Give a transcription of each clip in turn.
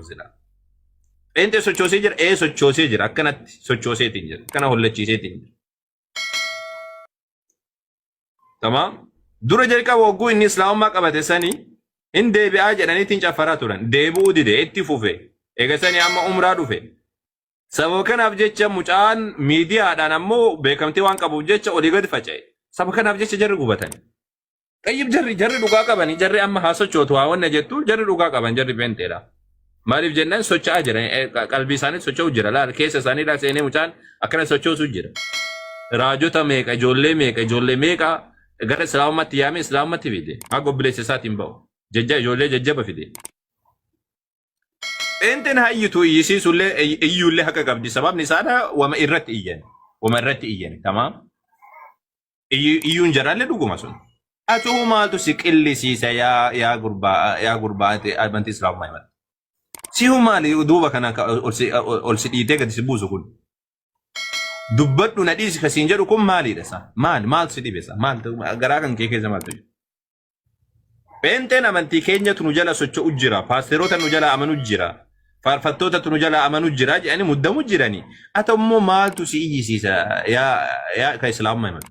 Silaa. Pheenxee sochoosee jira, ee sochoosee jira, akkanatti sochooseetiin jira, akkana hollachiiseetiin jira. Tamaam. Dura jalqaba hogguu inni islaamummaa qabate sanii hin deebi'aa jedhaniitiin caffaraa turan. Deebi'uu dide itti fufe. Eega sanii amma umraa dhufe. Sababa kanaaf jecha mucaan miidiyaadhaan ammoo beekamtii waan qabuuf jecha olii gadi faca'e. Sababa kanaaf jecha jarri gubatan. Xayyib jarri jarri dhugaa qabani jarri amma haa sochootu haa wanna jettu jarri dhugaa qaban jarri peenxeedha. Maaliif jennaan socho'aa jira qalbii isaanii socho'u jira laal keessa isaanii laal seenee mucaan akkana sochoosu jira. Raajota meeqa ijoollee meeqa ijoollee meeqa gara islaamummaatti yaamee islaamummaatti fide haga obboleessa isaatiin ba'u jajja ijoollee jajjaba fide. Pheenxeen hayyitu iyyisiisullee iyyuullee haqa qabdi sababni isaadha wama irratti iyyan wama irratti iyyan tamaam. Iyyuun jaraallee dhuguma sun. Atuu maaltu si qillisiisa yaa yaa gurbaa yaa gurbaa ati amantii islaamummaa himatte. Sihu maali duuba kana ka ol si ol si dhiitee gadi si buusu kun. Dubbadhu na dhiisi ka siin jedhu kun maaliidha sa? Maali maaltu si dhibe sa? Maaltu garaa kan kee keessa maaltu jira? Pheenxeen amantii keenyatu nu jala socho'u jira, paasteroota nu jala amanu jira, faarfattootatu nu jala amanu jira jedhanii muddamu jirani. Ati immoo maaltu si iyyisiisa yaa yaa ka islaamummaa himatu?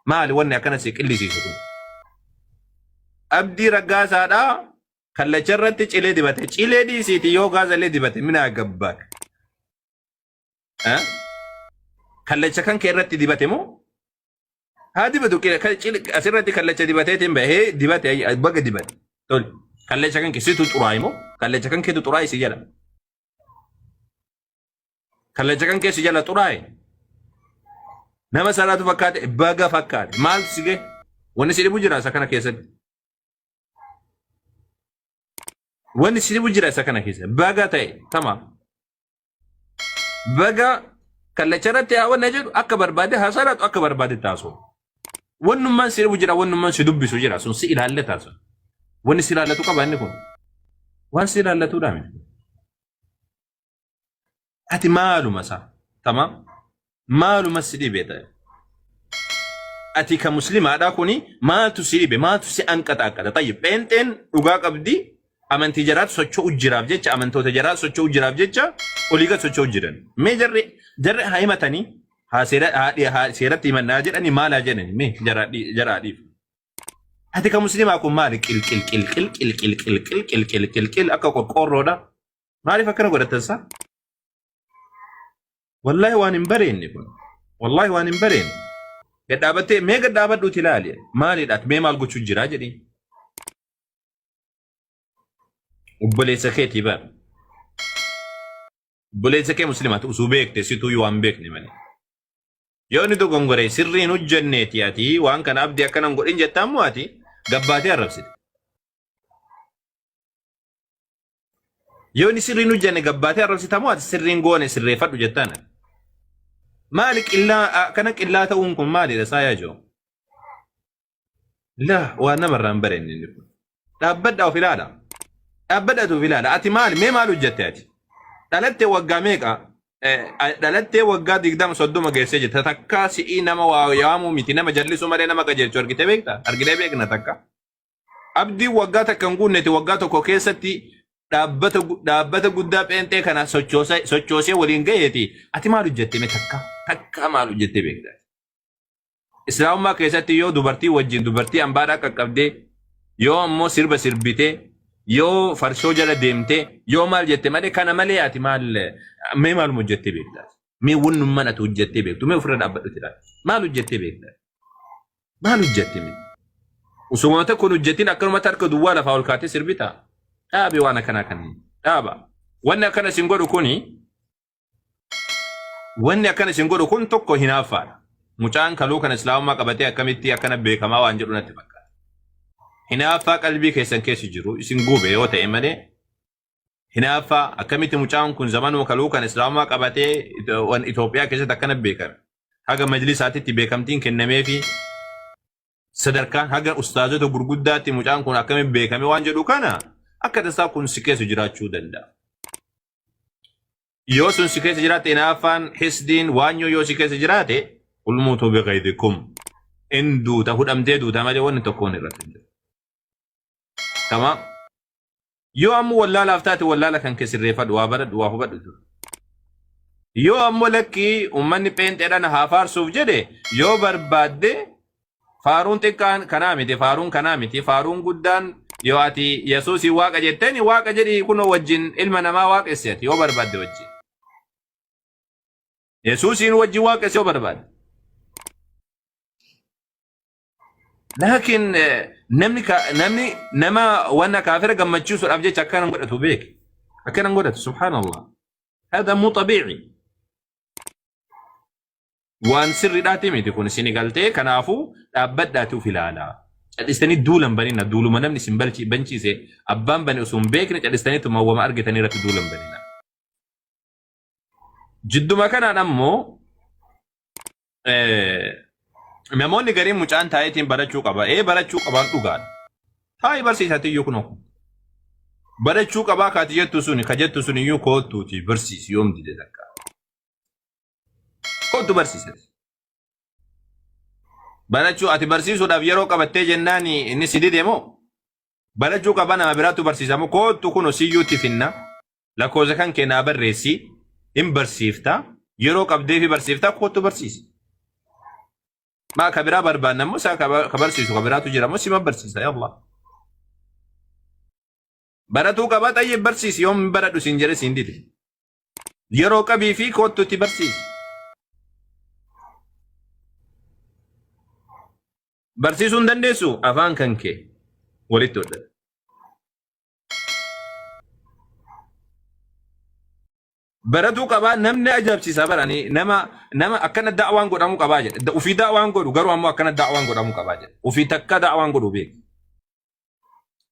Maali wanni akkana si qillisiisu kun? Abdii Raggaasaadhaa kallacha irratti cilee dibate. Cilee dhiisiiti yoo gaazallee dibate minaa gabbaak. Kallacha kan kee irratti dibate moo? Haa dibatu asirratti kallacha dibateetiin bahee dibate baga dibate. Tole. Kallacha kan kee situ xuraa'e moo? Kallacha kan keetu xuraa'e si jala. Kallacha kan kee si jala xuraa'e. Nama salaatu fakkaate baga fakkaate. Maaltu si gahe? Wanni si dhibu jira isa kana keessatti. Wanni si dhibu jira isa kana keessa. Baga ta'e tamaam. Baga kallacha irratti haa wanna jedhu akka barbaade haa salaatu akka barbaade taasoo. Wannummaan si dhibu jira wannummaan si dubbisu jira sun si ilaallata sun. Wanni si ilaallatu qaba inni kun. Waan si ilaallatuudha miti. Ati maaluma isaa tamaam maaluma si dhibe ta'e. Ati ka muslimaadhaa kuni maaltu si dhibe maaltu si anqaxaaqqata tayyib pheenxeen dhugaa qabdi amantii jaraatu socho'u jiraaf jecha amantoota jaraa socho'u jiraaf jecha olii gad socho'u jiran mee jarri jarri haa himatanii haa seera haa dhiya- haa seeratti himannaa jedhanii maal haa jedhani mee jaraa dhi- jaraa dhiif ati ka muslimaa kun maali qil qil qil qil qil qil qil qil qil qil qil qil akka qorqoorroodha maaliif akkana godhatan saa Wallaahi waan hin bareenne kun. Wallaahi waan hin bareenne. Gad dhaabattee mee gad dhaabadhuuti ilaali. Maalidha ati mee maal gochuu jiraa jedhiin. Obboleessa keetii bara. Obboleessa kee musliimaati osoo beekte situu yoo waan beekne malee. Yoo inni dogongore sirrii hin hojjenneeti ati waan kana abdii akkana hin godhin jettaa immoo ati gabbaatee arrabsite. Yoo inni sirriin hojjenne gabbaatee arrabsita moo ati sirriin goone sirreeffadhu jettaan? Maali qillaa akkana qillaa ta'uun kun maalidha isaa yaa jiru? Laa waan namarraa hin barenne inni kun. Dhaabbadhaa of ilaala. Dhaabbadhaatu of ilaala. Ati maali mee maal hojjette ati? Dhalattee waggaa meeqa? Dhalattee waggaa 20 30 geessee jirta. Takkaa si'ii nama waa yaamuu miti nama jallisuu malee nama qajeelchu argitee beektaa? Arginee beekna takka. Abdiin waggaa takka hin guunneti waggaa tokko keessatti dhaabbata dhaabbata guddaa pheenxee kana sochoosee waliin gaheeti. Ati maal hojjette mee takka takka maal hojjette beekta? Islaamummaa keessatti yoo dubartii wajjin dubartii ambaadhaa qaqqabdee yoo ammoo sirba sirbitee yoo farshoo jala deemtee yoo maal jette malee kana malee ati maal mee maaluma hojjettee beekta? Mee wannummaan ati hojjettee beektu mee ofirra dhaabbadhu ilaali. Maal hojjettee beekta? Maal hojjette mee? Osuma tokko hin hojjetin akkanumatti harka duwwaa lafaa ol kaatee sirbita. Dhaabi waan akkanaa kanneen. Dhaaba. Wanni akkana isin godhu kuni wanni akkana isin godhu kun tokko hinaaffaadha. Mucaan kaluu kana islaamummaa qabatee akkamitti akkana beekamaa waan jedhu natti fakkaata. Hinaaffaa qalbii keessan keessa jiru isin gube yoo ta'e malee hinaaffaa akkamitti mucaan kun zamanuma kaluu kan islaamummaa qabatee Itoophiyaa keessatti akkana beekame. Haga majlisaatitti beekamtiin kennameefi sadarkaan haga ustaazota gurguddaatti mucaan kun akkamitti beekame waan jedhu kana akka tasaa kun si keessa jiraachuu danda'a. Yoo sun si keessa jiraate hinaaffaan hisdiin waanyoo yoo si keessa jiraate ulmuutuu biqaydikum in duuta hudhamtee duuta malee wanni tokkoon irratti hin jiru. Tamaam. Yoo ammoo wallaalaaf taate wallaala kan kee sirreeffadhu waa baradhu waa hubadhu ture. Yoo ammoo lakkii uummanni pheenxeedhaan haa faarsuuf jedhe yoo barbaadde faaruun xiqqaan kanaa miti faaruun kanaa miti faaruun guddaan yoo ati Yesuusii waaqa jetteen waaqa jedhi kunoo wajjin ilma namaa waaqessi ati yoo barbaadde wajjin. Yesuusiin wajjin waaqessi yoo barbaadde. Laakiin namni namni nama wanna kaafira gammachiisuudhaaf jecha akkana hin godhatu beeki. Akkana hin godhatu subhaanallah. Hada muu xabiici. Waan sirriidhaati miti kun isin galtee kanaafuu dhaabbadhaati of ilaalaa. Cal'istanii duulan banina duuluma namni isin banchiise abbaan bane osoo hin beekne cal'istanii tumawwama argitanii irratti duulan banina. Jidduma kanaan ammoo namoonni gariin mucaan taa'eetiin barachuu qaba. Ee barachuu qabaan dhugaadha. Taa'ii barsiisati iyyuu kunoo. Barachuu qabaa kaati jettu suni ka jettu sun iyyuu koottuuti barsiisi yoom dide takka. Koottu barsiisati. Barachuu ati barsiisuudhaaf yeroo qabattee jennaan inni si dide moo? Barachuu qaba nama biraatu barsiisa moo koottu kuno siyyuutti finna. Lakkoofsa kan kee naa barreessi hin barsiifta yeroo qabdeefi barsiifta koottu barsiisi. Maa ka biraa barbaanna immoo isaa ka barsiisu ka biraatu jira moo sima barsiisa yaa Allah. Baratuu qaba xayyib barsiisi yoom hin baradhu siin jedhe siin dide. Yeroo qabii fi koottu itti barsiisi. Barsiisuu hin dandeessu afaan kan kee walitti hodhadhu. Baratuu qabaa namni ajaa'ibsiisaa baranii nama nama akkana da'waan godhamuu qabaa jedhe. Ufii da'waan godhu garuu ammoo akkana da'waan godhamuu qabaa jedhe. Ufii takka da'waan godhu beek.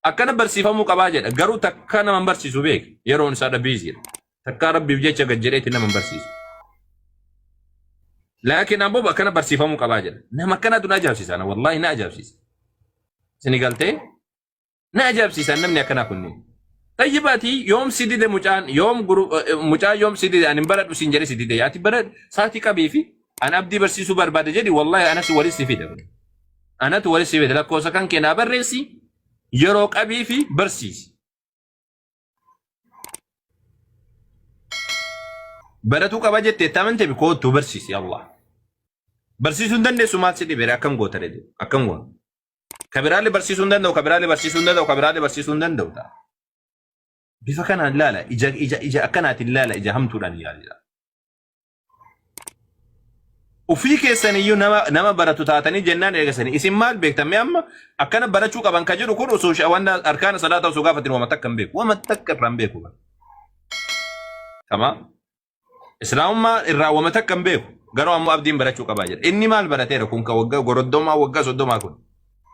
Akkana barsiifamuu qabaa jedha garuu takka nama hin barsiisu beek. Yeroon isaa biiziidha. Takka rabbiif jecha gad jedheetti nama hin barsiisu. Laakiin ammoo akkana barsiifamuu qabaa jedha. Nama akkanaatu na ajaa'ibsiisa na wallaahi na ajaa'ibsiisa. Isin galtee? Na ajaa'ibsiisan namni akkanaa kunniin. Xayyibaati yoom si dide mucaan yoom mucaan yoom si dide ani hin baradhu siin jedhe si dide ati bara saatii qabii fi an abdii barsiisuu barbaade jedhi wallahi anas walis si fida. Anatu walis si fida lakkoofsa kan kee naa barreessi yeroo qabii fi barsiisi. Baratuu qaba jettee itti amante koottuu barsiisi Allah. Barsiisuu hin dandeessu maal si dhibere akkam goota akkam goota. Ka biraallee barsiisuu hin danda'u, ka biraallee barsiisuu hin danda'u, ka biraallee barsiisuu hin danda'u ta'a. Bifa kanaan ilaala, ija ija ija akkanaatiin ilaala, ija hamtuudhaan ilaala. Ofii keessan iyyuu nama nama baratu taatanii jennaan eegasanii isin maal beektan mee amma akkana barachuu qaban ka jedhu kun osoo wanna arkaana salaataa osoo gaafatin wama takka hin beeku wama takka irraa hin beeku. Tamam. Islaamummaa irraa wama takka hin beeku. Garuu ammoo abdiin barachuu qabaa jedha. Inni maal barateera kun ka waggaa goroddomaa waggaa 30 kun.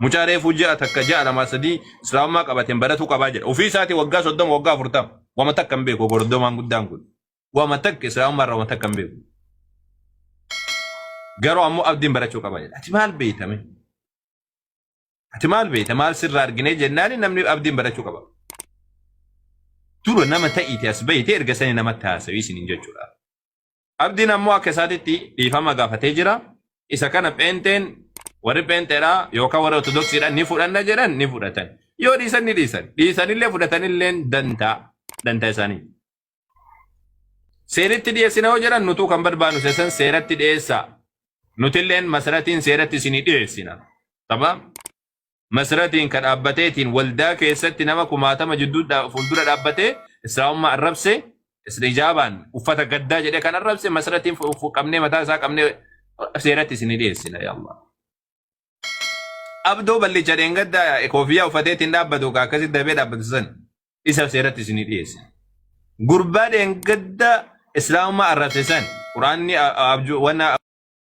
Mucaa reefuu ji'a takka ji'a lama sadii islaamummaa qabateen baratuu qabaa jedha. Ofii isaatii waggaa 30 waggaa 40 wama takka hin beeku goroddomaan guddaan kun. Wama takka islaamummaa irraa wama takka hin beeku. Garuu ammoo abdiin barachuu qabaa jedha. Ati maal beeytame? Ati maal beekta maal sirraa arginee jennaan namni abdiin barachuu qaba. Dura nama ta'iite as bahite erga sani namatti haasawii isiniin jechuudha. Abdiin ammoo akka isaatitti dhiifama gaafatee jira. Isa kana pheenxeen warri pheenxeedhaa yookaan warri ortodoksiidhaa ni fudhanna jedhan ni fudhatan. Yoo dhiisan ni dhiisan. Dhiisanillee fudhatanillee dantaa dantaa isaanii. Seeritti dhiyeessina yoo jedhan nutuu kan barbaannu seesan seeratti dhiyeessaa. Nutilleen masratiin seeratti isinii dhiyeessina. Tamam? Masratiin ka dhaabbateetiin waldaa keessatti nama kumaatama jidduu fuuldura dhaabbatee islaamummaa arrabse ijaabaan uffata gaddaa jedhee kan arrabse masratiin qabnee mataa isaa qabnee seeratti isinii dhiyeessina yaa Allah. Abdoo ballicha dheengaddaa koofiyyaa uffateetiin dhaabbatu ka akkasitti dabee dhaabbatu san isa seeratti isinii dhiyeessina. Gurbaa dheengadda islaamummaa arrabse san quraanni abjuu wanna